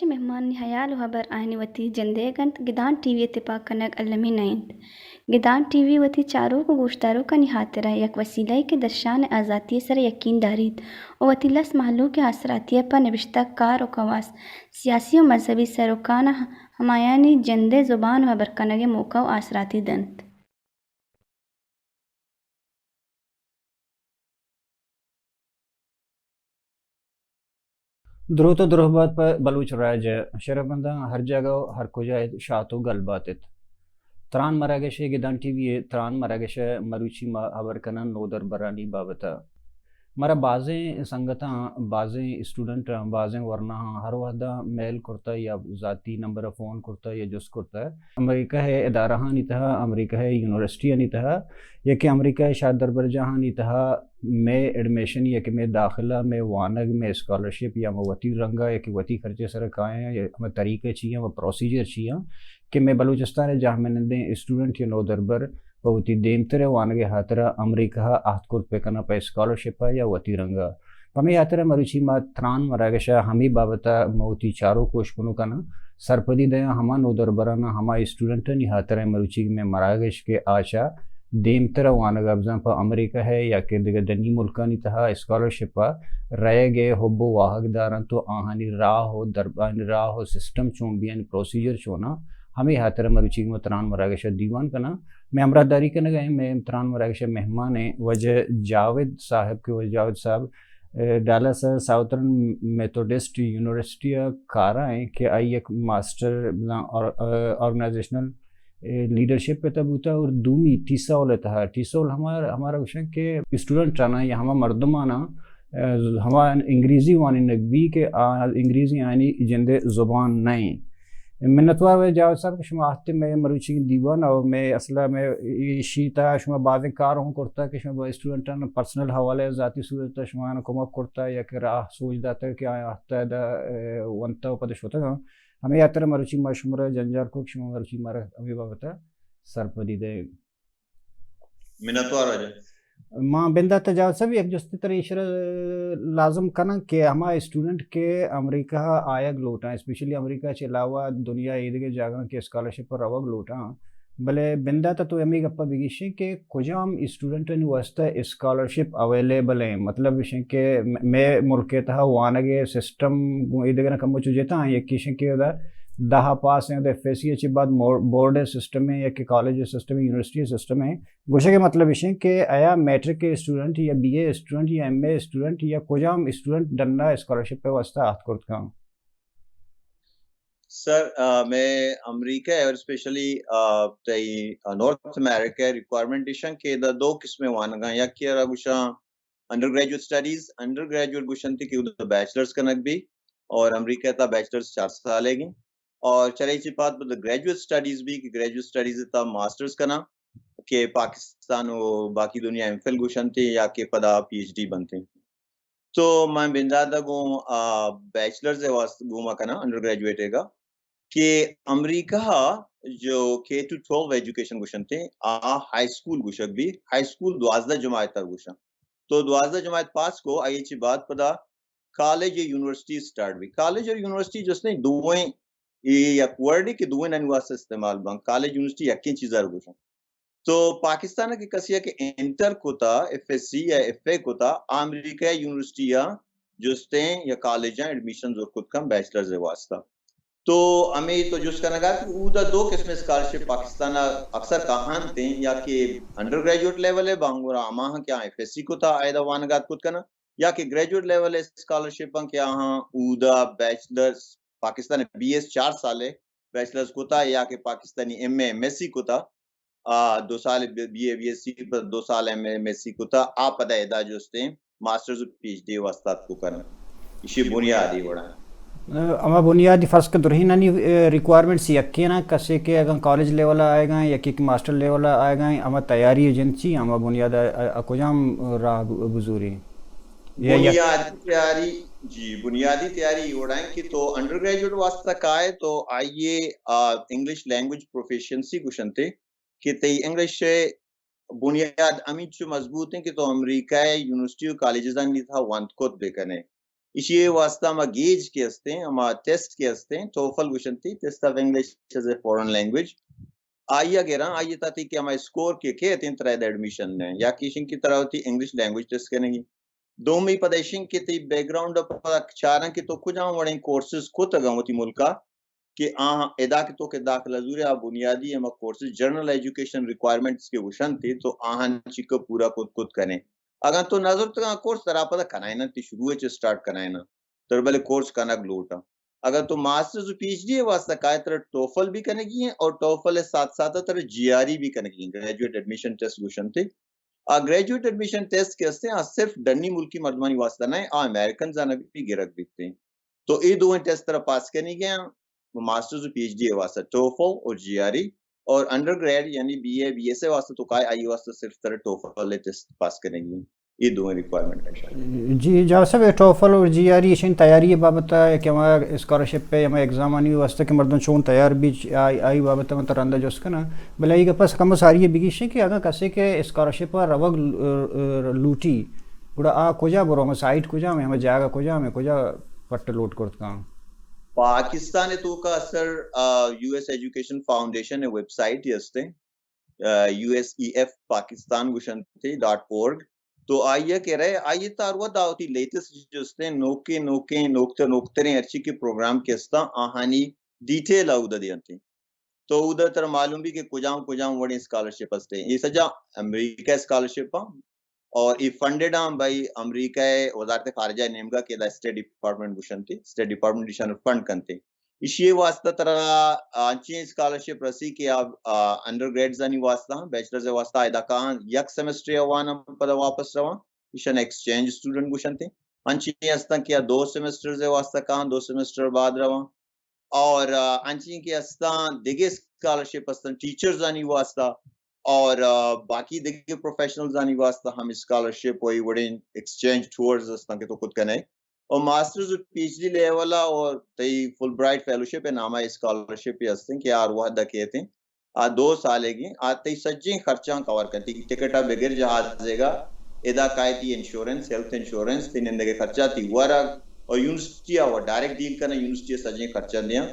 مہمانانی ہیال و ہبر آیانی وتی جندئیگ انت، گدان ٹی وی ء تپاک کنگ المی نہ انت۔ گدان ٹی وی وتی چاروک و گوشداروکانی ہاترا یک وسیلہ یے کہ درشان ء آزاتی ء سرا یقین داریت و وتی لس مہلوک ء آسراتی ء پہ نبشتہ کار و کواس، سیاسی و مذہبی سروکاناں ہمایانی جندئے زبان و ہبر کنگ ء موقع و آسراتی دنت۔ دروت و درہبات پہ بلوچ راج ء۔ شرفمنداں، ہر جاگہ و ہر کجا ات، شات و گل بات ات۔ تران مراگش ء، گدان ٹی وی ء تران مراگش ء مروچی ما ہبر کناں نودربرانی بابت ء۔ مارا بازیں سنگتاں، بازیں اسٹوڈنٹاں، بازیں ورناہاں ہر وہدا میل کرتہ یا ذاتی نمبر ء فون کرتہ یا جست کرتہ۔ امریکہ ء ادارہانی تہا، امریکہ ء یونیورسٹیانی تہا، یا کہ امریکہ ء شاہ دربرجاہانی تہا مئے ایڈمیشن یا کہ مئے داخلہ، مئے وانگ، مئے اسکالرشپ یا ما وتی رنگا یا کہ وتی خرچے سرا کایاں، یا ہمے طریقہ چی ایں و پروسیجر چی ایں کہ مئے بلوچستان ء جاہمنندیں اسٹوڈنٹ یا نودربر پہ وتی دیمتر ء وانگ ء ہاترا امریکہ ء عہد کرت بہ کناں پہ اسکالرشپ ء یا وتی رنگ ء۔ پمے ہاترا مروچی ما تران مراگش ء ہمے بابت ء ما وتی چاروک و اشکنوکاناں سرپدی دیاں، ہما نودربراناں، ہما اسٹوڈنٹانی ہاترا مروچی کہ مئے مراگش کہ آ چہ دیمتر ء وانگ ء بزاں پہ امریکہ ء یا کہ دگہ ڈنی ملکانی تہا اسکالرشپ ء رئیگ ء حب و واہگ دارنت و آہانی راہ و دربانی راہ و سسٹم چون بیان، پروسیجر چوناں، ہمے ہاترا مروچی کہ ما تران مراگش ء دیوان کناں۔ مئے ہمراہداری کنگ ء ایں مئے تران مراگش ء مہمان ایں واجہ جاوید صاحب کہ واجہ جاوید صاحب، اے، ڈالاس ء ساؤترن میتھوڈسٹ یونیورسٹی ء کارا ایں کہ آئی یک ماسٹر بزاں اور-، اے، آرگنائزیشنل، اے، لیڈرشپ ء تہ بوتا اور دومی ٹیسول ء تہا۔ ٹیسول ہما، ہمارا گوشن کہ اسٹوڈنٹ آنا یا ہما مردمانا، اے، ہما انگریزی وانینگ بی کہ آ انگریزی آنی جند زبان نہ ایں۔ منتوار وے جاوید صاحب کہ شما آہتے مئے مروچی دیوان ء، مئے اصل ء مئے ایشی تہا شما بازیں کار ہوں کرتا کہ شما با اسٹوڈنٹان پرسنل حوالہ ء ذاتی صورت ء شما آناں کمک کرتا یا کہ راہ سوج داتا کہ آیاں آہتا ادا، اے، ونتا و پد شتگاں۔ ہمے ہاترا مروچی ما شمارا جنجال کو کہ شما مروچی مارا ہمے بابت ء سرپدی دے۔ منتوار واجہ۔ ما بندات ء جاوید صاحب یک جستے ترا ایشرا لازم کناں کہ ہما اسٹوڈنٹ کہ امریکہ ء آیگ لوٹاں، اسپیشلی امریکہ چہ علاوہ دنیا ایدگہ جاگہاں کہ اسکالرشپ پر روگ لوٹاں، بلے بندات ء تو ہمے گپا بگیشیں کہ کجام اسٹوڈنٹانی واسطہ اسکالرشپ اویلیبل ہیں؟ مطلب ایشیں کہ م-، مئے ملک ء تہا وانگ ء سسٹم گوں ایدگہ کمو چو جتا ہیں، یکی ایشیں کہ ادا دہ پاس ہیں، ایف ایس سی چہ بعد مور-، بورڈ سسٹم ہیں یا کہ کالج سسٹم ہیں، یونیورسٹی سسٹم ہیں۔ گوشگ ء مطلب ایش انت کہ آیا میٹرک ء اسٹوڈنٹ یا بی اے اسٹوڈنٹ یا ایم اے اسٹوڈنٹ یا کجام اسٹوڈنٹ ڈنا اسکالرشپ ء واسطہ عہد کرت کن؟ سر، آ، مئے امریکہ ء اور اسپیشلی، آ، تئی، آ، نارتھ امریکہ ء ریکوائرمنٹ ایش انت کہ ادا دو قسم ء وانگاں، یکے ء را گوشاں under graduate studies, under graduate گوشنت کہ اودا بیچلرز کنگ بی اور امریکہ ء تھا بیچلرز چار سال ء گی اور چرے چی پاد پد گریجویٹ اسٹڈیز بی کہ گریجویٹ اسٹڈیز ء تھا ماسٹرز کناں کہ پاکستان و باقی دنیا ایم فل گوشنت یا کہ پدا پی ایچ ڈی بنت۔ تو من بندات ء گوں، آ، بیچلرز ء واست گوما کناں، انڈر گریجویٹ ء گا کہ امریکہ ء جو کے ٹو ٹویلو ایجوکیشن گوشنت، آ ہائی اسکول گوشگ بی، ہائی اسکول دوازدہ جماعت ء گوشاں۔ تو دوازدہ جماعت پاس کو، آئی چی بعد پدا کالج یا یونیورسٹی سٹارٹ بی۔ کالج اور یونیورسٹی جس نے دوئیں، اے یک ورڈ کہ دوئیں نانی واسطہ استعمال بن۔ کالج یونیورسٹی یکیں چیز ء گوشاں۔ تو پاکستان ء کہ کسی ء کہ انٹر کتا، ایف ایس سی یا ایف اے کتا، آ امریکہ ء یونیورسٹی ء جستیں یا کالجاں ایڈمیشن زور کت کن بیچلرز ء واسطہ۔ تو ہمے تو جست کنگا کہ اودا دو قسم اسکالرشپ پاکستان ء اکثر کاہنت ہیں، یا کہ انڈر گریجویٹ لیول ء بانگورا ہماہاں کہ آ ایف ایس سی کتا، آئیدا وانگات کت کنا، یا کہ گریجویٹ لیول اسکالرشپ ہیں کہ آہاں اودا بیچلرز، پاکستان بی ایس چار سال ہے، بیچلرز کتا، یا کہ پاکستانی M A M S C کتا، آ، دو سال B-, B A B S C, پہ دو سال M A M S C کتا، آ پدا ادا جستیں ماسٹرز و پی ایچ ڈی واسطہ اتکو کنن۔ ایشی بنیادی وڑا۔ ہما بنیادی فرض کہ درہینانی، اے، ریکوائرمنٹس یکینا، کسے کہ اگاں کالج لیول آئے گا، یکی کہ ماسٹر لیول آئے گا، ہما تیاری جند چی، ہما بنیاد ء، ء، ء کجام راہ ب-، بزوری؟ یا یک بنیادی تیاری، جی، بنیادی تیاری اے وڑا ہے کہ تو انڈر گریجویٹ واسطہ کائے تو آئیے، آ، انگلش لینگویج پروفیشنسی گوشنتے کہ تئی انگلش ء بنیاد ہمینچو مضبوط ہیں کہ تو امریکہ ء یونیورسٹی و کالجز آنی تھا وانت کت بکنے۔ ایشی ءِ واسطہ ہما گیج کہ ہستیں، ہما ٹیسٹ کہ ہستیں، ٹوفل گوشنتی، test of English as a foreign language, آئی ءَ گراں، آئی ءِ تہا تئی کہ ہما اسکور کہ کیت انت، ترا ادا ایڈمیشن نہ، یا کہ ایشیں کہ ترا وتی انگلش لینگویج ٹیسٹ کنگی۔ دومی پدا ایشیں کہ تئی بیک گراؤنڈ ءَ پدا چاراں کہ تو کجام وڑیں کورسز کتگ اں وتی ملک ءَ، کہ آ ادا کہ تو کہ داخلہ زورے، آ بنیادی ہما کورسز، جنرل ایجوکیشن ریکوائرمنٹس کہ گوشنت، تو آہاں چیکہ پورا کت کت کنے۔ اگاں تو نہ زرتگ اں کورس، ترا پدا کنائیناں، تئی شروع ءَ چہ اسٹارٹ کنائیناں، ترا بلے کورس کنگ لوٹاں۔ اگاں تو ماسٹرز و پی ایچ ڈی ءِ واسطہ کائے، ترا ٹوفل بھی کنگی ایں اور ٹوفل ءِ ساتھ ساتھ ترا جی آر ای بھی کنگی ایں، گریجویٹ ایڈمیشن ٹیسٹ گوشنت۔ آ گریجویٹ ایڈمیشن ٹیسٹ کہ ہستیں، آ صرف ڈنی ملکی مردمانی واسطہ نہ، آ امریکنز آناں بھی گرگ بیتیں۔ تو اے دوئیں ٹیسٹ ترا پاس کنگی ایں، ماسٹرز و پی ایچ ڈی ءِ واسطہ ٹوفل اور جی آر ای، اور انڈر گریڈ یعنی بی اے، بی ایس ءِ واسطہ تو کائے، آئی واسطہ صرف ترا ٹوفل ءِ ٹیسٹ پاس کنگی ایں۔ اے دوئیں ریکوائرمنٹ ایں۔ جی جناب صاحب، اے ٹوفل اور جی آر ای ایشانی تیاری ءِ بابت ءَ کہ ہما اسکالرشپ ءِ ہما ایگزامانی واسطہ کہ مردم چون تیار بی، آئی، آئی بابت ءَ من ترا رندا جست کناں، بلے اے گپ ءَ کمو ساری ءَ بگیشیں کہ اگاں کسے کہ اسکالرشپ ءَ روگ ل-، لوٹی، گڑا آ کجا برو، ہما سائٹ کجام ایں، ہما جاگہ کجام ایں، کجا پٹ لوٹ کرت کن؟ پاکستان ءِ توکا سر، آ، یو ایس ایجوکیشن فاؤنڈیشن ءِ ویب سائٹ ہستیں، U S E F Pakistan گوشنت ڈاٹ اورگ۔ تو آئی ءَ کہ رئے، آئی ءِ تہا ہر وھد ءَ وتی لیٹسٹ جستیں، نوکیں نوکیں، نوکتر نوکتریں ہرچی کہ پروگرام کہ استاں، آہانی ڈیٹیل ءَ اود ءَ دینت۔ تو اود ءَ ترا معلوم بی کہ کجام کجام وڑیں اسکالرشپ ہستیں۔ اے سجا امریکہ اسکالرشپ آں اور اے فنڈڈ آں بھئی امریکہ ءِ وزارت خارجہ ءِ نیمگا کہ ادا اسٹیٹ ڈپارٹمنٹ گوشنت، اسٹیٹ ڈپارٹمنٹ ایشاں فنڈ کنت۔ ایشی ءِ واسطہ ترا انچیں اسکالرشپ رسی کہ آ، آ، انڈر گریڈز آنی واسطہ، بیچلرز ءِ واسطہ ادا کاہاں، یک سیمسٹر ءَ واناں پدا واپس رواں، ایشاں ایکسچینج اسٹوڈنٹ گوشنت۔ انچیں ہستاں کہ آ دو سیمسٹرز ءِ واسطہ کاہاں، دو سیمسٹر بعد رواں۔ اور، آ، انچیں کہ استاں دگہ اسکالرشپ استاں ٹیچرز آنی واسطہ اور، آ، باقی دگہ پروفیشنلز آنی واسطہ ہم اسکالرشپ و اے وڑیں ایکسچینج ٹورز استاں کہ تو کت کنے۔ اور ماسٹرز و پی ایچ ڈی لیول ءَ اور تئی فل برائٹ فیلوشپ ءِ نام ءَ اسکالرشپ ہستیں کہ ہر وھد ءَ کیت ایں۔ آ دو سالے گیں، آ تئی سجیں خرچاں کور کنت۔ تئی ٹکٹ ءَ بگر جہاز ءِ گا، ادا کائے تئی انشورنس، ہیلتھ انشورنس، تئی نندگ ءِ خرچہ، تئی ورگ، اور یونیورسٹی ءَ وہ ڈائریکٹ ڈیل کناں، یونیورسٹی ءِ سجیں خرچاں دیاں۔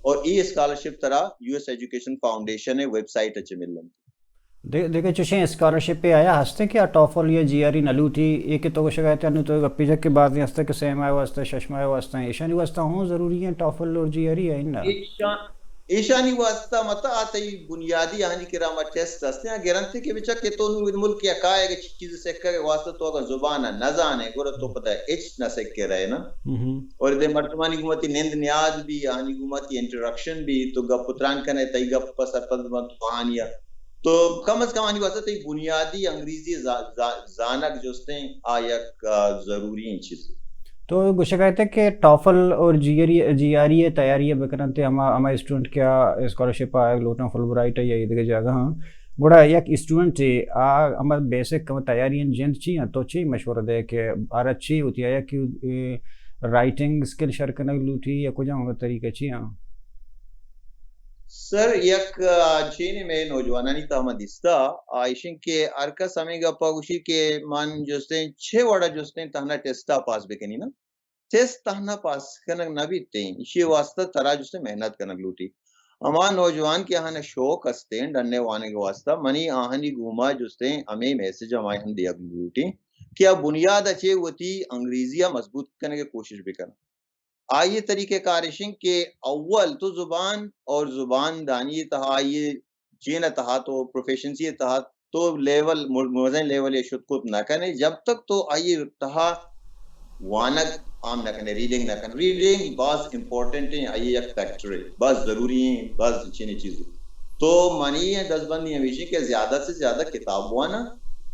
اور اے اسکالرشپ ترا یو ایس ایجوکیشن فاؤنڈیشن ءِ ویب سائٹ ءَ چہ ملنت۔ دے-، دگہ چوشیں اسکالرشپ آیا ہستیں کہ آ ٹوفل یا جی آر ای نہ لوٹی؟ اے کہ تو گوشگ ءَ ات انوں تو گپے جت کہ بازیں ہستیں کہ سہ ماہ ءِ واسطہ، شش ماہ ءِ واسطہ، ایشانی واسطہ ہوں ضروری ایں ٹوفل اور جی آر ای یا اناں؟ ایشان-، ایشانی واسطہ مت آ تئی بنیادی آہانی کرا ہما ٹیسٹ ہستیں، آ گرنت کہ بچا کہ تو نوں ملک ءَ کائے، اگہ چیز سکگ ءِ واسطہ تو اگہ زبان ءَ نہ زانے، گڑا تو پدا ہچ نہ سکے رہے نا۔ اور دے مردمانی گوما تئی نند نیاد بی، آہانی گوما تئی انٹریکشن بی، تو گپ و تران کنے، تئی گپ ءَ سرپد بنت تو آہانی ءَ۔ تو کم از کم آہانی واسطہ تئی بنیادی انگریزی ءِ زا-، زا-، زانگ جستیں، آ یک، آ، ضروری ایں چیز۔ تو گوشگ ءَ ات کہ ٹوفل اور جی آر ای، جی آر ای ءِ تیاری ءَ بکننت، ہما، ہما اسٹوڈنٹ کہ آ اسکالرشپ ءَ آیگ لوٹاں، فل برائٹ ءَ یا اے دگہ جاگہ آں، گڑا یک اسٹوڈنٹ ءَ آ ہما بیسک ہما تیاری آں جند چی آں؟ تو چی مشورہ دئے کہ آرا چی وتی آیا کہ، اے، رائٹنگ اسکل شر کنگ لوٹی یا کجام ہما طریقہ چی آں؟ سر، یک، آ، چینے مئے نوجوانانی تہا ما دیستا، آ، ایشیں کہ ہر کس ہمے گپا گوشی کہ من جستیں چھ وڑا جستیں تہنا ٹیسٹا پاس بکنی نا۔ ٹیسٹ تہنا پاس کنگ نہ بیتیں، ایشی واسطہ ترا جستیں محنت کنگ لوٹی۔ ہما نوجوان کہ آہانا شوق استیں ڈنے وانگ واسطہ، منی آہانی گوما جستیں ہمے میسج ہم آہان دیگ لوٹی کہ آ بنیاد ءَ چہ وتی انگریزی ءَ مضبوط کنگ ءِ کوشش بکن۔ آئی ءِ طریقہ کار ایشیں کہ اول تو زبان اور زبان دانی ءِ تہا، آئی ءِ جین ءِ تہا، تو پروفیشنسی ءِ تہا تو لیول، مر-، مزن لیول ءَ شت کت نہ کنے، جب تک تو آئی ءِ تہا وانگ عام نہ کنے، ریڈنگ نہ کنے۔ ریڈنگ باز امپورٹنٹ ایں، آئی ءِ یک فیکٹر ایں، باز ضروری ایں، باز چینی چیز۔ تو منی دزبندی ہمیشی کہ زیادہ سے زیادہ کتاب وانا،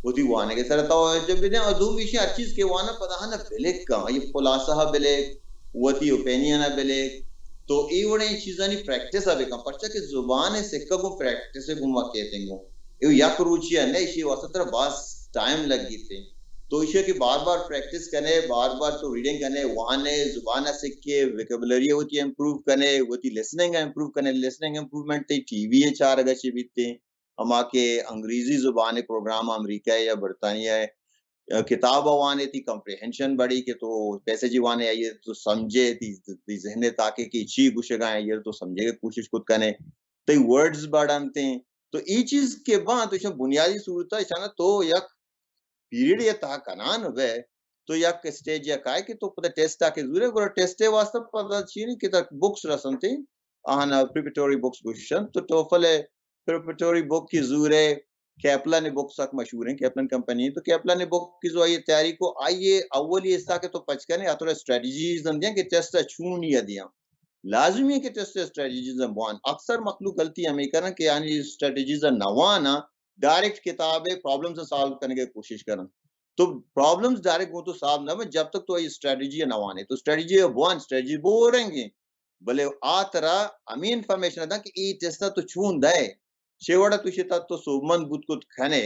وتی وانگ ءِ سرا توجہ بدیں، اور دومی ایشی ہر چیز کہ وانا پدا ہنا بلک کن، آئی خلاصہ بلک، وتی اوپینین ءَ بلک، تو اے وڑیں چیزانی پریکٹس ءَ بکن، پرچا کہ زبان ءِ سکگ گوں پریکٹس ءِ گوما کیت انگو۔ اے یک روچی ءَ نہ، ایشی واسطہ ترا باز ٹائم لگیت۔ تو ایشی کہ بار بار پریکٹس کنے، بار بار تو ریڈنگ کنے، وانے، زبان ءَ سکے، ویکیبلری ءَ وتی امپروو کنے، وتی لسننگ ءَ امپروو کنے، لسننگ امپروومنٹ تئی ٹی وی ءِ چارگ ءَ چہ بیت۔ ہما کہ انگریزی زبان ءِ پروگرام امریکہ ءَ یا برطانیہ ءَ کتاب وانے، تی کمپریہنشن بڑی کہ تو پیسجی وانے، آئی تو سمجھے، تی تی ذہن تاکہ کہ چی گوشگا ہیں، یہ تو سمجھے کی کوشش کت کنے، تی ورڈز بڑھنتے۔ تو ای چیز کے بعد تو بنیادی صورت ہے، تو یک پیریڈ یا تہا کنان بے، تو یک اسٹیج یا کائے کہ تو پدا ٹیسٹ آ کے زورے، گڑا ٹیسٹ واسطہ پدا چی نہیں کہ تک بکس رسنتے، آہانا پریپریٹوری بکس گوشن، تو ٹوفل پریپریٹوری بک کی زورے، کیپلن بکس سک مشہور ہیں، کیپلن کمپنی ہیں، تو کیپلن بک کی زو آئیے تیاری کو، آئیے اولی حصہ کے تو پچ کنے، اترا اسٹریٹجیز ہم دیاں کہ ٹیسٹ چون یا دیاں۔ لازمی ہے کہ ٹیسٹ اسٹریٹجیز ہم بوان۔ اکثر مخلوق غلطی ہمیں کرن کہ یعنی اسٹریٹجیز نوانا، ڈائریکٹ کتاب پرابلمز سالو کرنے کی کوشش کرن۔ تو پرابلمز ڈائریکٹ گوں تو سالو نہ بن جب تک تو یہ اسٹریٹجی نوانے۔ تو اسٹریٹجی بوان، اسٹریٹجی بورنگ ہیں، بلے آ ترا ہمیں انفارمیشن داں کہ ای ٹیسٹ تو چون دے، چے وڑا تو شتا تو سوبمند بوت کت کھنے۔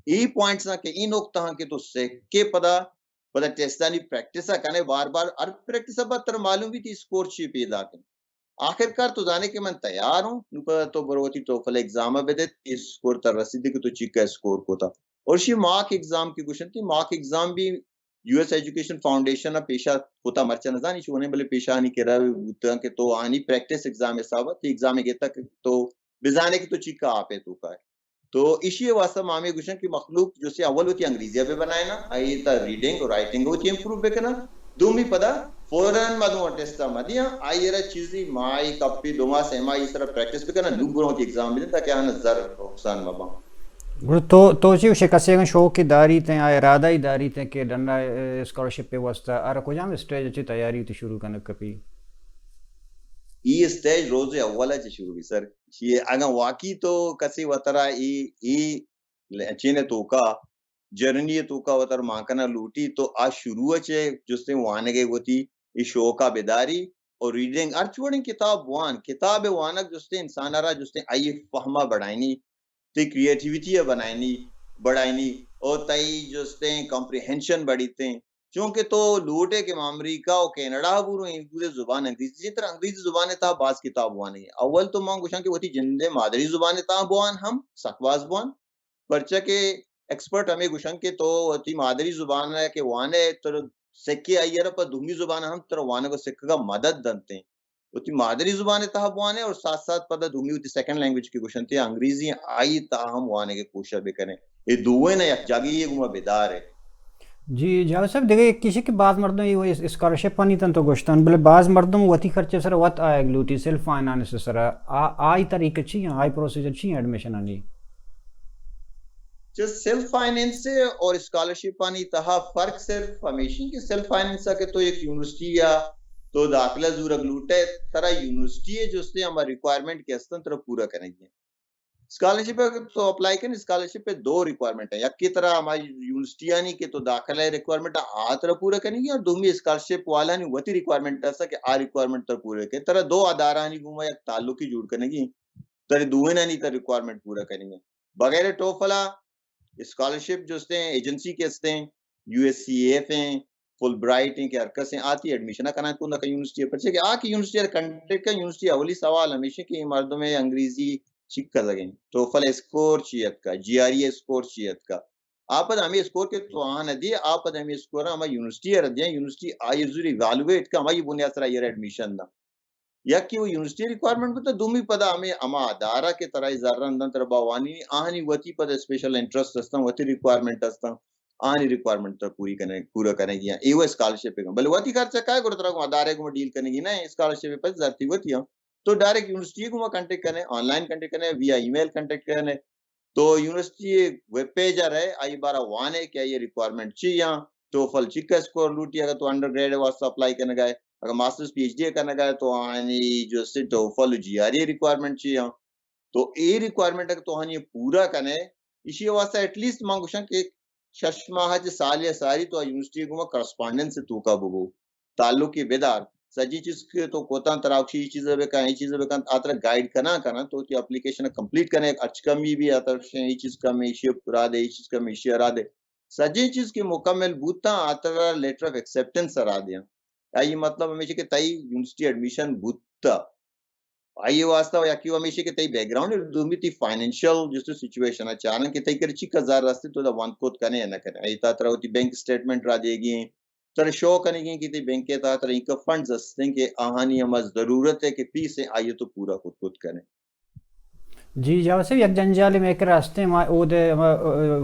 ای پوائنٹس ہاں کہ ای نقطہ ہاں کہ تو سکے پدا، پدا ٹیسٹانی پریکٹس کنے بار بار، ہر پریکٹس بعد ترا معلوم بھی تی اسکور چی پیدا کن۔ آخر کار تو زانے کہ من تیار ہوں، نو پدا تو برو وتی ٹوفل ایگزام بدے، تی اسکور تر رسیدے کہ تو چیکا اسکور کوتا۔ اور شی ماک ایگزام کی گوشنتی، ماک ایگزام بھی یو ایس ایجوکیشن فاؤنڈیشن ء پیشہ کتا، مرچا نزانی چونے، بلے پیشہ آنی کرا بوتاں کہ تو آنی پریکٹس ایگزام حساب تی ایگزام گیتا کہ تو بزانے کہ تو چیکا آپے تو کائے۔ تو ایشی واسطہ ما ہمیں گوشن کہ مخلوق جو سے اول وتی انگریزی بہ بنائے نا، آئی تا ریڈنگ اور رائٹنگ وتی امپروو بکنا، دومی پدا فوراً ما دو ٹیسٹ ما دیاں، آئی را چیزی مائی کپی دو ماہ سے ماہ اس طرح پریکٹس بکنا، نو برو وتی ایگزام بدن تاکہ آنا زر نقصان مباں۔ گڑا تو، تو چی گوشے کسے اگن شوق داری تیں، آ ارادہ ہی داری تیں کہ ڈنڈا، اے، اسکالرشپ پہ واسطہ، آرا کجام اسٹیج چی تیاری تی شروع کنگ کپی؟ ای اسٹیج روز اول چی شروع بی سر۔ چی اگن واقعی تو کسے وترا ای، ای چین توکا، جرنی توکا وتر مانکنا لوٹی تو آ شروع چے جستیں وانگے وتی ای شوقا بداری اور ریڈنگ ہر چوڑیں کتاب وان، کتاب وانگ جستیں انسان را جستیں آئی فہما بڑھائنی، تی کریٹیویٹی ء بنائنی، بڑھائنی، اور تئی جستیں کمپریہنشن بڑھیتیں۔ چونکہ تو لوٹے کہ ما امریکہ و کینیڈا ء برو، اے دودے زبان انگریزی، ترا انگریزی زبان ء تہا باز کتاب وانگی۔ اول تو من گوشاں کہ وتی جندے مادری زبان ء تہا بوان ہم، سک باز بوان۔ پرچہ کہ ایکسپرٹ ہمیں گوشن کہ تو وتی مادری زبان ء کہ وانے، تو سکے آئی ء را پہ دومی زبان ہم ترا وانگ و سکگ ء مدد دنتیں۔ وتی مادری زبان ء تہا بوانے اور ساتھ ساتھ پدا دومی وتی سیکنڈ لینگویج کہ گوشنتی انگریزی، آئی تہا ہم وانگ ء کوشش بکنے۔ اے دوئیں یک جاگہی ء گوما بدار ہے۔ جی جاوید صاحب، دگہ یک چیزے کہ باز مردم اے اس-، اسکالرشپ آنی تن تو گوشتن، بلے باز مردم وتی خرچے سر وت آیگ لوٹی، سیلف فائنانس سر۔ آ-، آئی طریقہ چی ہیں؟ آئی پروسیجر چی ہیں ایڈمیشن آنی؟ چہ سیلف فائنانس اور اسکالرشپ آنی تہا فرق صرف ہمیشی کہ سیلف فائنانس کہ تو یک یونیورسٹی یا تو داخلہ زورگ لوٹے، ترا یونیورسٹی ء جستے ہما ریکوائرمنٹ کہ استن ترا پورا کنگی ہیں۔ اسکالرشپ ء تو اپلائی کن، اسکالرشپ ء دو ریکوائرمنٹ ہیں، یکی ترا ہما یونیورسٹی آنی کہ تو داخلہ ریکوائرمنٹ آ ترا پورا کنگی اور دومی اسکالرشپ والانی وتی ریکوائرمنٹ ایسا کہ آ ریکوائرمنٹ ترا پورا کن۔ ترا دو ادارہ آنی گوما یک تعلقی جوڑ کنگی، ترا دوئینانی ترا ریکوائرمنٹ پورا کنگی۔ بغیر ٹوفلا اسکالرشپ جو استیں، ایجنسی کے استیں، یو ایس سی ایف ہیں، فل برائٹ ہیں کہ ہر کس ہیں، آتی ایڈمیشن کنان کن کہ یونیورسٹی، پرچہ کہ آ کہ یونیورسٹی کنٹیکٹ کا، یونیورسٹی اولی سوال ہمیشہ کہ یہ مردم ہے انگریزی چک کا لگیں، ٹوفل اسکور چی ات کا، جی آر ای اسکور چی ات کا۔ آپ پد ہمیں اسکور کے تو آن دی، آپ پد ہمیں اسکور ہمیں یونیورسٹی ار دیا، یونیورسٹی آئی زوری ایوالویٹ کا، ہمیں بنیاد سر آئی ایڈمیشن دا۔ یکی وہ یونیورسٹی ریکوائرمنٹ بوتا، دومی پدا ہمیں ہما ادارہ کہ ترا زرن دن ترا باوانی، آہنی وتی پدا اسپیشل انٹرسٹ ہستن، وتی ریکوائرمنٹ ہستن، آہنی ریکوائرمنٹ ترا پوری کنے، پورا کنے گیا۔ اے وہ اسکالرشپ ہے، بلے وتی خرچہ کائے گڑا ترا کو ادارے کو ڈیل کنے گی نہ، اسکالرشپ پہ زرتی وتی ہاں۔ تو ڈائریکٹ یونیورسٹی کو کنٹیکٹ کنے، آن لائن کنٹیکٹ کنے، ویا ای میل کنٹیکٹ کنے۔ تو یونیورسٹی ویب پیج آ رہے، آئی بارا وانے کہ آئی ریکوائرمنٹ چی یا ٹوفل چی کا اسکور لوٹی، اگر تو انڈر گریڈ واسطہ اپلائی کرنے گئے، اگر ماسٹرز پی ایچ ڈی کرنے گئے تو آنی جو سے ٹوفل جی آر ای ریکوائرمنٹ چی یا۔ تو اے ریکوائرمنٹ اگر تو آنی پورا کنے، اسی واسطہ ایٹ لیسٹ من گوشاں کہ شش ماہ چہ سال یا ساری تو یونیورسٹی گوما کرسپونڈنس توکا بگو، تعلق بدار۔ سجی چیز کہ تو کوتاں ترا اکشی چیز بکن، اے چیز بکن، آ ترا گائیڈ کنا کنا، تو تی اپلیکیشن کمپلیٹ کنے، اچ کمی بھی آ ترا اے چیز کم ہے، ایشی را دے، اے چیز کم ہے، ایشی را دے۔ سجی چیز کہ مکمل بوتاں، آ ترا لیٹر آف ایکسپٹنس را دیاں۔ آئی مطلب ہمیشہ کہ تئی یونیورسٹی ایڈمیشن بوتا۔ آئی واسطہ و یکی و ہمیشہ کہ تئی بیک گراؤنڈ، دومی تئی فائنینشل جستے سچویشن ءَ چارن کہ تئی کرا چی قرض رستے، تو دا وانت کت کنے یا نہ کنے۔ آئی تا ترا وتی بینک اسٹیٹمنٹ را دیگی، ترا شو کنگی کہ تئی بینک ءِ تہا ترا اینکا فنڈز ہستیں کہ آہانی ہما ضرورت ہے کہ فیس ہیں، آئی تو پورا کت کت کنے۔ جی جاوید صاحب، یک جنجالے مئے کرا ہستیں، ما اود ءَ ہما، آ،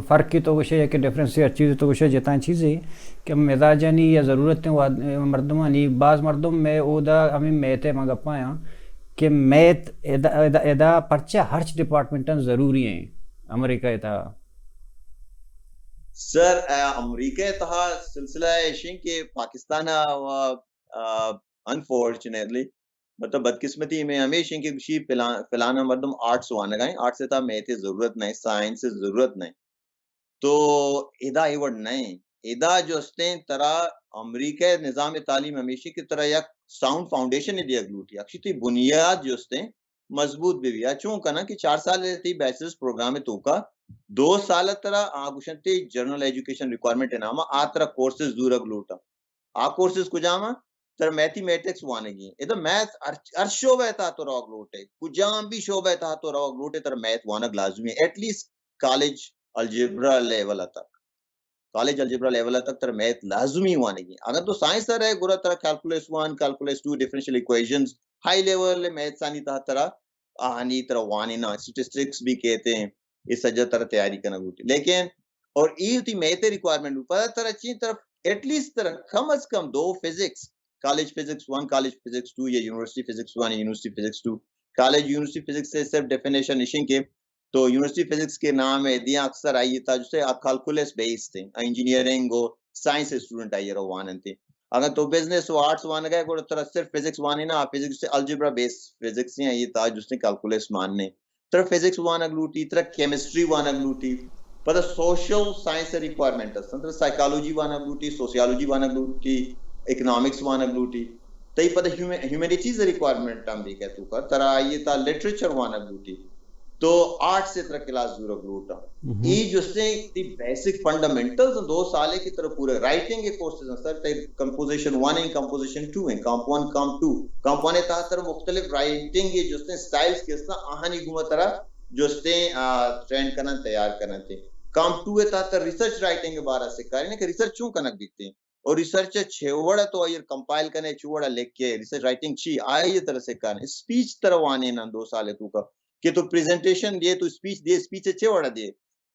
فرقے تو گوشے یا کہ ڈفرنس ہر چیزے تو گوشے، جتائیں چیزے کہ مزاجانی یا ضرورتیں وا-، مردمانی، باز مردم مئے اودا ہمیں میت ءِ ما گپایاں کہ میت ادا، ادا، ادا پرچہ ہرچ ڈپارٹمنٹاں ضروری ہیں امریکہ ءِ تہا۔ سر، آ، امریکہ ءِ تہا سلسلہ ایشیں کہ پاکستان ءَ، آ، انفارچونیٹلی، مطلب بدقسمتی میں ہمیش ہیں کہ گوشی فلان، فلانا مردم آرٹس وانگا ہیں، آرٹس ءِ تہا میتھ ءِ ضرورت نہیں، سائنس ءِ ضرورت نہیں۔ تو ادا اے وڑ نہیں۔ ادا جو استیں ترا امریکہ ءِ نظام تعلیم ہمیشی کہ ترا یک ساؤنڈ فاؤنڈیشن دیگ لوٹی۔ اکشی تئی بنیاد جو استیں مضبوط بہ بی۔ آ چون کناں کہ چار سال تئی بیچلرز پروگرام توکا دو سال ترا آ گوشن تئی جنرل ایجوکیشن ریکوائرمنٹ نامہ آ ترا کورسز زورگ لوٹا۔ آ کورسز کجام آں؟ ترا میتھمیٹکس وانگی۔ ادا میتھ ہر، ہر شعبہ ءِ تہا تو روگ لوٹے، کجام بھی شعبہ ءِ تہا تو روگ لوٹے، ترا میتھ وانگ لازمی ہے۔ At least college algebra level تک، کالج الجبرا لیول تک ترا میتھ لازمی وانگی۔ اگر تو سائنس ءَ رہے، گڑا ترا calculus one, calculus two, differential equations, high level maths آنی تہا ترا آہانی ترا وانیناں، اسٹیٹسٹکس بھی کہتے ہیں، یہ سجا ترا تیاری کرنا ہوتی۔ لیکن اور اے وتی میتھ ءِ ریکوائرمنٹ، پدا ترا چین طرف ایٹ لیسٹ ترا کم از کم دو physics, college physics one, college physics two, یا university physics one, university physics two. College university physics ءِ صرف ڈیفینیشن اشیں کہ تو یونیورسٹی فزکس کے نام ہے دیا اکثر آئی تہا جو سے کیلکولس بیسڈ ہیں، انجینئرنگ و سائنس اسٹوڈنٹ آئی رو واننتے۔ اگر تو بزنس و آرٹس وانگا ئے، گڑا ترا صرف فزکس وانیناں، فزکس سے الجبرا بیسڈ فزکس ہیں، آئی تہا جو سے کیلکولس ماننے۔ ترا فزکس وانگ لوٹی، ترا کیمسٹری وانگ لوٹی، پدا سوشل سائنس ریکوائرمنٹ است، ترا سائیکالوجی وانگ لوٹی، سوسیالوجی وانگ لوٹی، اکنامکس وانگ لوٹی، تئی پدا ہیومینٹیز ریکوائرمنٹ ہم بھی کہ تو کر، ترا آئی تہا لٹریچر وانگ لوٹی، تو آرٹس ءِ ترا کلاس زورگ لوٹاں۔ اے جستیں تئی بیسک فنڈامنٹلز دو سالے کہ ترا پورا رائٹنگ ءِ کورسز ہیں سر، تئی کمپوزیشن ون ہیں، کمپوزیشن ٹو ہیں، comp one, comp two, comp one ءِ تہا ترا مختلف رائٹنگ ءِ جستیں اسٹائلز کہ استاں، آہانی گوما ترا جستیں، آ، ٹرین کنن، تیار کنن تے۔ کمپ ٹو ءِ تہا ترا ریسرچ رائٹنگ ءِ بارہ سکارین کہ ریسرچ چون کنگ بیتے۔ اور ریسرچ ءَ چے وڑا تو آئی کمپائل کنے، چے وڑا لکھے، ریسرچ رائٹنگ چی، آئی ترا سکھانے۔ اسپیچ ترا وانیناں دو سال توکا کہ تو پریزنٹیشن دیے، تو اسپیچ دیے، اسپیچ ءَ چے وڑا دیے،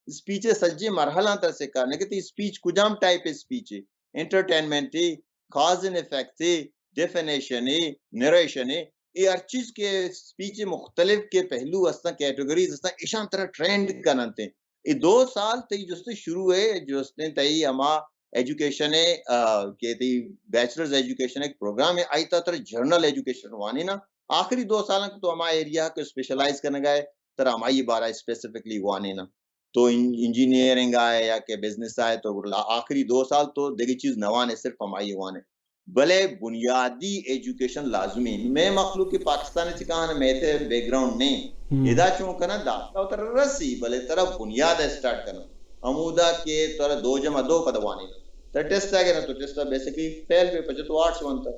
اسپیچ ءِ سجے مرحلہ ترا سکھانے کہ تئی اسپیچ کجام ٹائپ اسپیچ ہے، انٹرٹینمنٹ ہے، کاز اینڈ افیکٹ ہے، ڈیفینیشن ہے، نریشن ہے، اے ہر چیز کہ اسپیچ ءِ مختلف کہ پہلو استاں، کیٹیگریز استاں، ایشاں ترا ٹرینڈ کننتے۔ اے دو سال تئی جستیں شروع ہے، جستیں تئی ہما ایجوکیشن ہے، آ، کہ تئی بیچلرز ایجوکیشن ایک پروگرام ہے، آئی تہا ترا جنرل ایجوکیشن وانیناں۔ آخری دو سالاں کہ تو ہما ایریا کہ اسپیشلائز کنگا ہے، ترا ہمائی بارہ اسپیسیفکلی وانیناں۔ تو ان-، انجینئرنگ آئے یا کہ بزنس آئے، تو آخری دو سال تو دگہ چیز نہ وانے، صرف ہمائی وانے۔ بلے بنیادی ایجوکیشن لازمی۔ مئے مخلوق کہ پاکستان ءَ چکاں میتھ ءِ بیک گراؤنڈ نہیں۔ ہم۔ ادا چون کناں دانکہ ترا رسی، بلے ترا بنیاد ءَ اسٹارٹ کناں۔ ہمودا کہ ترا دو جمع دو پد وانیناں۔ ترا ٹیسٹ آ گرا تو ٹیسٹ ءَ بیسکلی فیل بے، پچہ تو آرٹس وانتا۔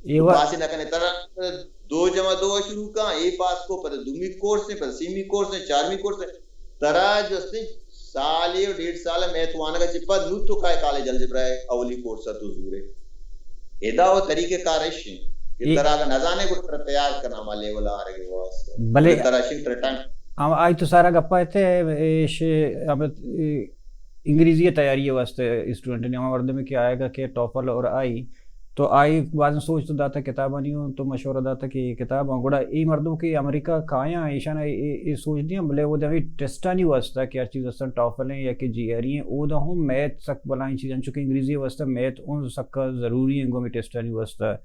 اے تو وا- پاس ہی نہ کنے، ترا دو جمع دو ءَ شروع کاں، اے پاس کو، پد دومی کورس ہے، پد سیمی کورس ہے، چارمی کورس ہے۔ ترا جو استیں سالے و ڈیڑھ سال میتھ وانگا چہ پد نوں تو کائے کالج الجبرا ءِ اولی کورس ءَ تو زورے۔ ادا و طریقہ کار اش انت کہ اے ترا اگاں نزانے گڑا ترا تیار کناں ہما لیول ءَ آرگ ءِ واسطہ۔ بلے بلے ترا اشی ترا ٹائم ہم آئی تو سارا گپا ایتے ایش ہم، اے، انگریزی ءِ تیاری ءِ واسطہ اسٹوڈنٹ نے ہما مردم کہ آئے گا کہ ٹاپل اور آئی تو آئی بازیں سوج تو داتا کتابانی ہوں تو مشورہ داتا کہ اے کتاب ہوں۔ گڑا اے مردم کہ امریکہ کایاں ایشان اے، اے، اے سوج دیاں، بلے وہ دمی ٹیسٹانی واسطہ کہ ہر چیز استن ٹاپل ہیں یا کہ جی آر ای ہیں، او دا ہوں میتھ سک بلائیں چیز ہیں، چونکہ انگریزی واسطہ میتھ اون سک ضروری ہیں گومی ٹیسٹانی واسطہ۔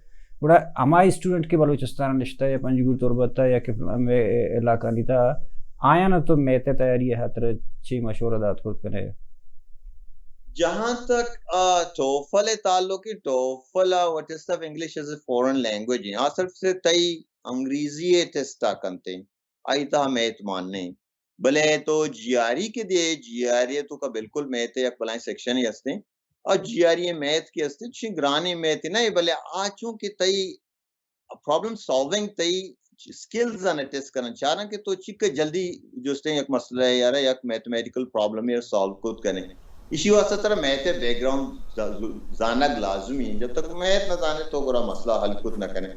گڑا ہما اسٹوڈنٹ کہ بلوچستان نشتہ یا پنجگور تربت یا کہ فلان علاقہ نیتا آیا نا تو میتھ تیاری ہے ہتر چی مشورہ دات کرت کنے؟ جہاں تک، آ، ٹوفل ءِ تعلق ہے، ٹوفل ءَ what is of English as a foreign language ہیں۔ آ صرف سے تئی انگریزی ءِ ٹیسٹ ءَ کنتے، آئی تہا میتھ مان نہیں۔ بلے تو جی آر ای کہ دے، جی آر ای تو کا بالکل میتھ ءِ یک بلائیں سیکشن ہی ہستے۔ اور جی آر ای میتھ کہ ہستے، چی گرانی میتھ نہیں، بلے آ چون کہ تئی پرابلم سالونگ تئی اسکلز آں ٹیسٹ کنن، چارن کہ تو چک جلدی جستیں یک مسئلہ ہے یارا یک میتھمیٹیکل پرابلم ہے سالو کت کنے۔ ایشی واسطہ ترا میتھ بیک گراؤنڈ زانگ لازمی ہے، جب تک میتھ نہ زانے تو گرا مسئلہ حل کت نہ کنے۔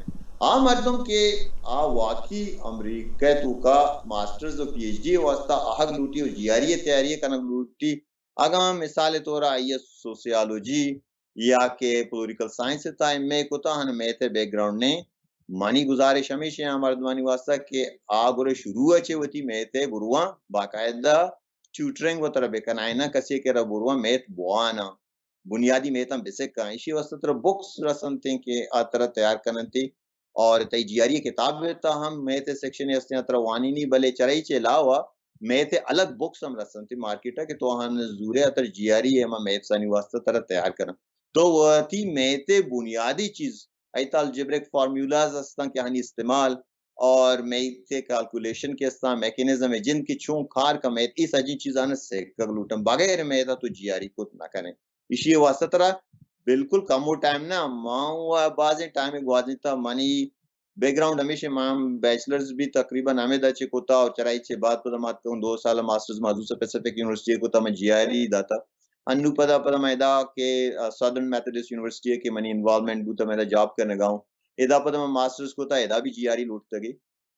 آ مردم کہ آ واقعی امریکہ توکا ماسٹرز و پی ایچ ڈی واسطہ آہگ لوٹی و جی آر ای تیاری کنگ لوٹی، اگاں مثال طور آئی سوسیالوجی یا کہ پولیٹیکل سائنس تا ایم اے کتا ہن میتھ بیک گراؤنڈ نے، منی گزارش ہمیش ہے آ مردمانی واسطہ کہ آ گرے شروع چے وتی میتھ بروان باقاعدہ ٹیوٹرنگ و ترا بکن، آئینا کسی کہ را بروان میتھ بوانا، بنیادی میتھاں بسکاں۔ ایشی واسطہ ترا بکس رسنتیں کہ آ ترا تیار کننتی اور تئی جی آر ای کتاب تا ہم میتھ سیکشن ہستیں ترا وانینی، بلے چرئی چے علاوہ میتھ الگ بکس ہم رسنتی مارکیٹ کہ تو ہن زورے تر جی آر ای ہما میتھسانی واسطہ ترا تیار کنن۔ تو وتی میتھ بنیادی چیز ایت الجبرک فارمولاز ہستن کہ ہنی استعمال اور میتھ کیلکولیشن کے استان میکینزم ہے جن کے چون کار کا میتھ، اس اجی چیزاں سیکھگ لوٹن، بغیر میتھ تو جی آر ای کت نہ کنے۔ ایشی واسطہ ترا بالکل کمو ٹائم نہ، ما و بازیں ٹائم گوازینتا۔ منی بیک گراؤنڈ ہمیش ہے، ما بیچلرز بھی تقریباً ہمیں دا چے کوتا اور چرائی چے بعد پدا ما اتکوں دو سال ماسٹرز ما دوسرا پیسیفک یونیورسٹی کوتا، میں جی آر ای داتا۔ انو پدا پدا میں دا کہ سدرن میتھڈسٹ یونیورسٹی ہے کہ منی انوالومنٹ بوتا، میں دا جاب کرنے گاؤں۔ ادا پدا میں ماسٹرز کوتا، ادا بھی جی آر ای لوٹتا گئی۔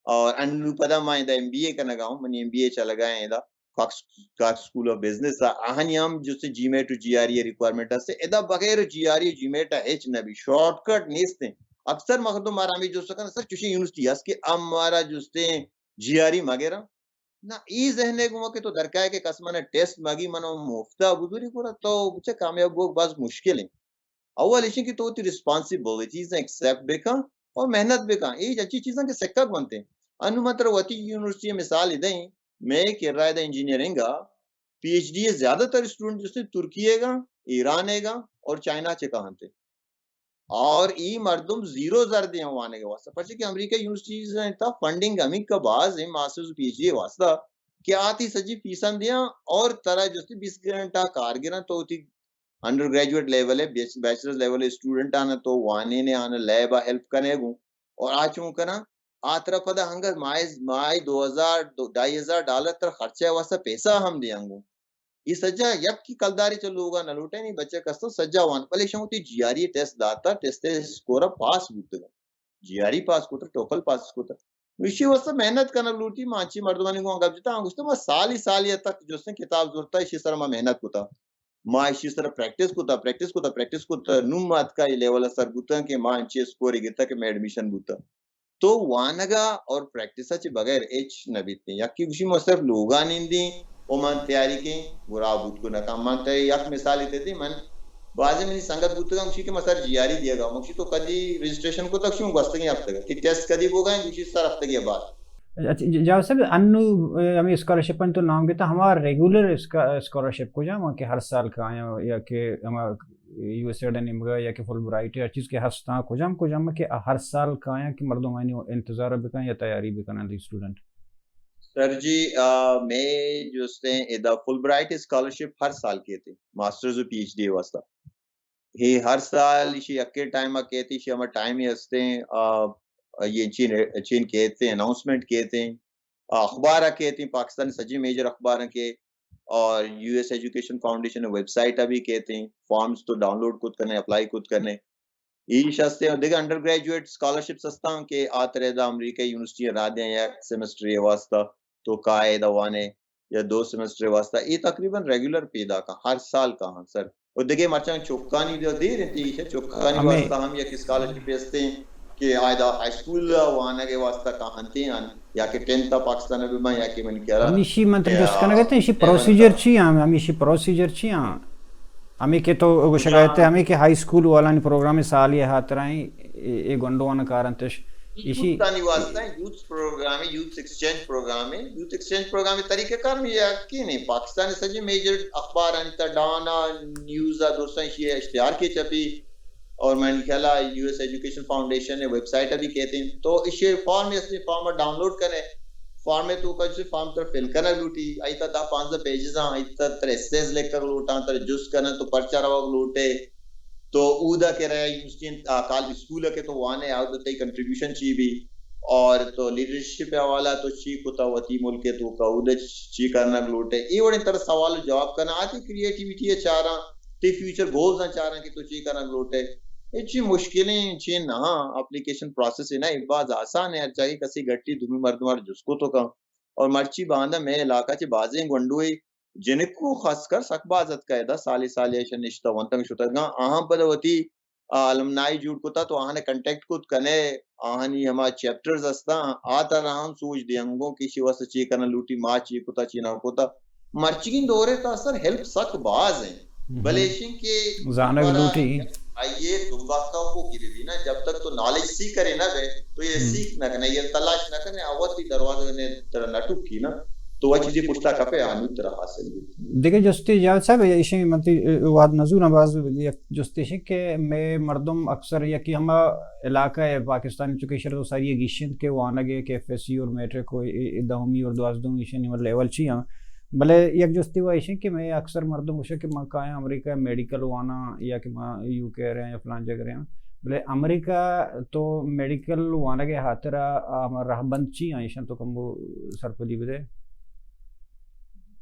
اور انو پدا ما ادا ایم بی اے کنگا ہوں، منی ایم بی اے چلگا ہیں ادا Cox, Cox School of Business. آہانی ہم جستے جی میٹ و جی آر ای ریکوائرمنٹ ہستے۔ ادا بغیر جی آر ای جی میٹ ہچ نبی، شارٹ کٹ نیستے۔ اکثر مخدوم مارا ہمیں جست کن سر چوشیں یونیورسٹی ہست کہ ہم مارا جستے جی آر ای مگرا۔ نہ، ای ذہن ہے گما کہ تو درکائے کہ کس منا ٹیسٹ مگی منا مفتا بزوری کرا تو چہ کامیاب بوگ باز مشکل ہیں۔ اول ایشی کہ تو وتی ریسپانسبلٹیز ایکسپٹ بکن اور محنت بکن، اے اچھی چیزاں کہ سکگ بنتے۔ انو من ترا وتی یونیورسٹی مثال دیں، میں کہ رائے دا انجینئرنگ پی ایچ ڈی زیادہ تر اسٹوڈنٹ جستے ترکیہ گا، ایران گا اور چائنا چکا ہنتے۔ اور ای مردم زیرو زر دیاں وانے کے واسطہ، پرچہ کہ امریکہ یونیورسٹیز ہیں تا فنڈنگ ہمیں کا باز ہیں ماسٹرز پی ایچ ڈی واسطہ کہ آتی سجی فیساں دیاں اور ترا جستے بیس گھنٹہ کار گرن تو تی انڈر گریجویٹ لیول ہے، بیچ-، بیچلرز لیول ہے، اسٹوڈنٹ آنا تو وانے نے آنا لیب آ ہیلپ کنے گوں۔ اور آ چون کنا، آ ترا پدا ہنگا ماہ، ماہ دو ہزار، دو، ڈھائی ہزار ڈالر ترا خرچہ واسطہ پیسہ ہم دیاں گوں۔ یہ سجا یک کی کلداری چا لوگا نہ لوٹے، نہیں بچے کستو سجا وان۔ بلے شما تی جی آر ای ٹیسٹ داتا، ٹیسٹ اسکور پاس بوتگا۔ جی آر ای پاس کوتا، ٹوفل پاس کوتا۔ ایشی واسطہ محنت کنگ لوٹی۔ ما انچی مردمانی گوں گپ جتا، آں گوشتا ما سالی سالی تک جستیں کتاب زورتا، ایشی سر ما محنت کوتا۔ ما ایشی سر پریکٹس کوتا، پریکٹس کوتا، پریکٹس کوتا۔ نوں ما اتکا یہ لیول سر بوتا کہ ما انچی اسکور گتا کہ میں ایڈمیشن بوتا۔ تو وانگا اور پریکٹس چہ بغیر ہچ نہ بیت۔ یکی گوشی ما صرف لوگا نندیں و من تیاری کیں، گرا بوت کو نہ کن۔ من تے یک مثال تے دی، من بازیں منی سنگت بوتگاں، گوشی کہ ما سر جی آر ای دیگا۔ من گوشی تو کدی رجسٹریشن کو تک شوں گوستگیں ہفتگا؟ تی ٹیسٹ کدی بوگا ہیں؟ گوشی سر ہفتگی بعد۔ اچھا، ج-، جاوید صاحب، انو، اے، ہمیں اسکالرشپ تو نام گتا، ہما ریگولر اسکا-، اسکالرشپ کجام کہ ہر سال کایاں یا کہ ہما یو ایس ایڈ نیمگا یا کہ فل برائٹ ہر چیز کہ ہستاں، کجام کجام کہ ہر سال کایاں کہ مردم آنی انتظار بکن یا تیاری بکن دی اسٹوڈنٹ؟ سر جی، آ، میں جو استیں ادا فل برائٹ اسکالرشپ ہر سال کیتے، ماسٹرز و پی ایچ ڈی واسطہ۔ یہ ہر سال اسی اکے ٹائم آ کیتے، اسی ہمیں ٹائم ہی ہستے، آ، یہ چین، چین کیتے، اناؤنسمنٹ کیتے، آ، اخبار آ کیتے، پاکستان سجی میجر اخبار کے، اور U S education foundation website آ بھی کیتے، فارمز تو ڈاؤنلوڈ کت کرنے، اپلائی کت کرنے۔ ایش ہستے اور دیگہ انڈر گریجویٹ اسکالرشپس ہستاں کہ آ ترے دا امریکہ یونیورسٹی را دیاں یک سیمسٹر واسطہ تو کائے دا وانے یا دو سیمسٹر واسطہ۔ اے تقریباً ریگولر پیدا کا، ہر سال کا ہاں سر۔ اور دیگہ مرچاں چوکانی دا دیر انتی، ایش چوکانی ہمیں واسطہ ہم یک اسکالرشپ ہستے کہ آئے دا ہائی اسکول وانگ واسطہ کا ہنتے ہیں یا کہ ٹینتھ پاکستان میں یا کہ من کیا ہمیشی من تر جست کنگ اتیں، ایشی پروسیجر چی ہم، ہمیشی پروسیجر چی ہم؟ ہمیں کہ تو گوشگ ءَ ات، ہمیں کہ ہائی اسکول والانی پروگرام سالی ءِ ہاترا ایں، اے، اے گونڈوان کار انتش۔ ایشی یوتھانی واسطہ youth program, youth exchange program, youth exchange program طریقہ کار میں یقین ہے پاکستان سجی میجر اخبار انت، ڈانا، نیوز ءَ دوستاں ایشی اشتہار کے چپی۔ اور من خیال ہے یو ایس ایجوکیشن فاؤنڈیشن نے ویب سائٹ بھی کہتے ہیں، تو ایشی فارم، اس فارم ڈاؤن لوڈ کرے، فارم تو کا جسے فارم تر فل کرنا لوٹی، آئی تا دہ پانزدہ پیجز ہیں، آئی تا تر ایسیز لکھ کر لوٹاں، تر جس کرنا تو پرچہ روگ لوٹے، تو اودا کہ رہے یونیورسٹی، آ، کال اسکول کے تو وانے آؤ تو تئی کنٹریبیوشن چی بھی، اور تو لیڈرشپ ءِ حوالہ تو چی کتا وتی ملک ءِ توکا، اود ءَ چی کنگ لوٹ ئے؟ اے وڑیں ترا سوال ءُ جواب کناں، آ تئی کریٹیویٹی ءَ چاراں، تئی فیوچر گولز ءَ چاراں کہ تو چی کنگ لوٹ ئے۔ اے چی مشکلیں چی نہ، اپلیکیشن پروسیس نہ، اے باز آسان ایں، ہر جاگہ کسے گٹی دومی مردم ءَ جست کت کن۔ اور مرچی باندا مئے علاقہ چہ بازیں گونڈوے جنکو خاص کر سک باز اتکا، ادا سالے سالے ایشاں نشتہ ونتگ شتگاں، آہاں پدا وتی، آ، الومنائی جوڑ کتا تو آہاں کنٹیکٹ کت کنے، آہانی ہما چیپٹرز ہستاں، آ ترا ہم سوج دیاں گوں کہ ایشی واسطہ چی کنن لوٹی، ما چی کتا، چی نہ کتا۔ مرچیگیں دور ءِ تہا سر ہیلپ سک باز ایں، بلے ایشیں کہ زانگ لوٹی۔ آئی ءِ دمباکا کو گرے بی نا، جب تک تو نالج سیکر نہ بے، تو یہ سیکھ نہ کنے، یہ تلاش نہ کنے، آ وتی دروازہ نے ترا نہ ٹکی نا، تو وہ چیزیں پشتا کپے، آنی ترا حاصل بی۔ دگہ جستے جان صاحب، ایشیں من تئی وہد نزوراں، باز یک جستے ایشیں کہ مئے مردم اکثر یکی ہما علاقہ ءِ پاکستانی، چونکہ ایشرا تو ساری ءَ گیشنت کہ وانگ ءَ کہ ایف ایس سی اور میٹرک ءُ اے، اے دہمی اور دوازدہمی ایشانی لیول چی آں۔ بلے یک جستے وا ایشیں کہ مئے اکثر مردم گوشاں کہ من کایاں امریکہ ءَ میڈیکل واناں یا کہ من یو کے ءَ رہاں یا فلان جگہ رہاں۔ بلے امریکہ تو میڈیکل وانگ ءِ ہاترا آ ہما رہبند چی آں، ایشاں تو کمو سرپدی بدے۔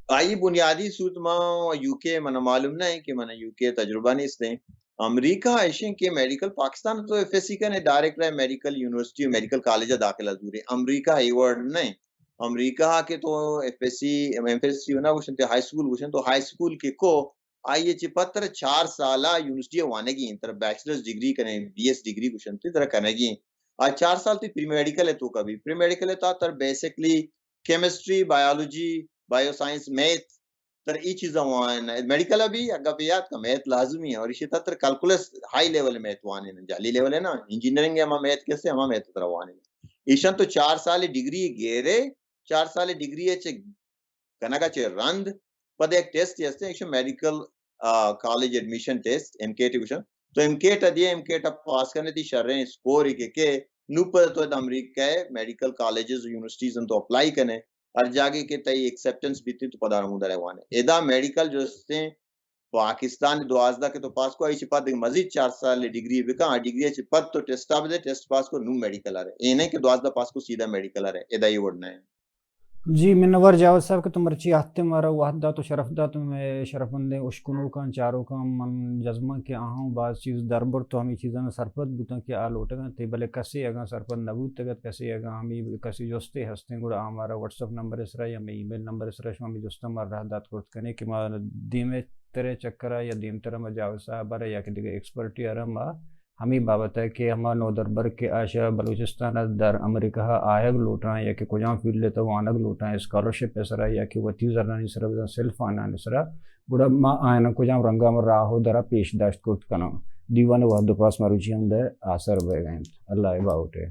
آئی بنیادی صورت ما یو کے، من معلوم نہ ایں کہ من یو کے تجربہ نیست ایں۔ امریکہ ایشیں کہ میڈیکل پاکستان تو ایف ایس سی کنے، ڈائریکٹ رہے میڈیکل یونیورسٹی، میڈیکل کالج داخلہ زورے۔ امریکہ ہیورڈ نہ ایں۔ امریکہ کہ تو F S C, F S C نہ گوشن، تو ہائی اسکول گوشن، تو ہائی اسکول کہ کو، آئی ءَ چہ پد ترا چار سال ءَ یونیورسٹی ءَ وانگی ایں، ترا بیچلرز ڈگری کنے، بی ایس ڈگری گوشنت، ترا کنگی ایں۔ آ چار سال تئی پری میڈیکل ءِ توکا بی، پری میڈیکل ءِ تہا ترا basically chemistry, biology, bio science, math, ترا اے چیزاں وانین۔ میڈیکل ءَ بی اگاں پہ یاد کا میتھ لازمی ایں، اور ایشی تہا ترا کیلکولس، ہائی لیول میتھ وانین، جعلی لیول ءَ نا، انجینئرنگ ءَ ہما میتھ کسے، ہما میتھ ترا وانین۔ ایشاں تو چار سال ڈگری گیرے، چار سال ڈگری ءَ چہ کنگ ءَ چہ رند پدا یک ٹیسٹ ہستیں، ایشی میڈیکل، آ، college admission test, MCAT گوشن۔ تو ایم کیٹ ءَ دیئے، ایم کیٹ ءَ پاس کنے تئی شریں اسکور کہ کہ نو پدا تو ادا امریکہ ءِ میڈیکل کالجز، یونیورسٹیز تو اپلائی کنے، ہر جاگہ کہ تئی ایکسپٹنس بیتی تو پدا ہمودا روانے۔ ادا میڈیکل جو ہستیں پاکستان دوازدہ کہ تو پاس کو، ایشی پد مزید چار سال ڈگری بکن، آ ڈگری چہ پد تو ٹیسٹ ءَ بدے، ٹیسٹ پاس کو نو میڈیکل ءَ رے۔ اے نہیں کہ دوازدہ پاس کو سیدھا میڈیکل ءَ رے، ادا اے وڑ نہ ایں۔ جی، منوار جاوید صاحب کہ تو مرچی آتے مارا وہد دات و شرف دات، مئے شرفمندیں اشکنوکاں، چاروکاں، من جزماں کہ آہاں باز چیز دربرت و ہمے چیزاں سرپد بوتاں کہ آ لوٹگاں تے، بلے کسے اگاں سرپد نہ بوتگت، کسے اگاں ہمے کسے جستے ہستیں، گڑا آ مارا واٹس اپ نمبر سرا یا مئے ای میل نمبر سرا شما ہمے جستاں مارا راہ دات کرت کنے کہ ما دیمترے چکرا یا دیمترا ما جاوید صاحب ءَ را یا کہ دگہ ایکسپرٹے ءَ را ما ہمے بابت ءَ کہ ہما نودربر کہ آ شہ بلوچستان ءَ در امریکہ ءَ آیگ لوٹاں یا کہ کجام فیلڈ ءِ تہ وانگ لوٹاں، اسکالرشپ ءِ سرا یا کہ وتی زرانی سرا بزاں سیلف فنانس ءِ سرا، گڑا ما آیاناں کجام رنگ ءَ ما راہ و درا پیش داشت کرت کناں۔ دیوان ءِ وہد و پاس مروچی ہم دہ آسر بئیگ ءَ انت۔ اللہ ءِ باہوٹ ءَ۔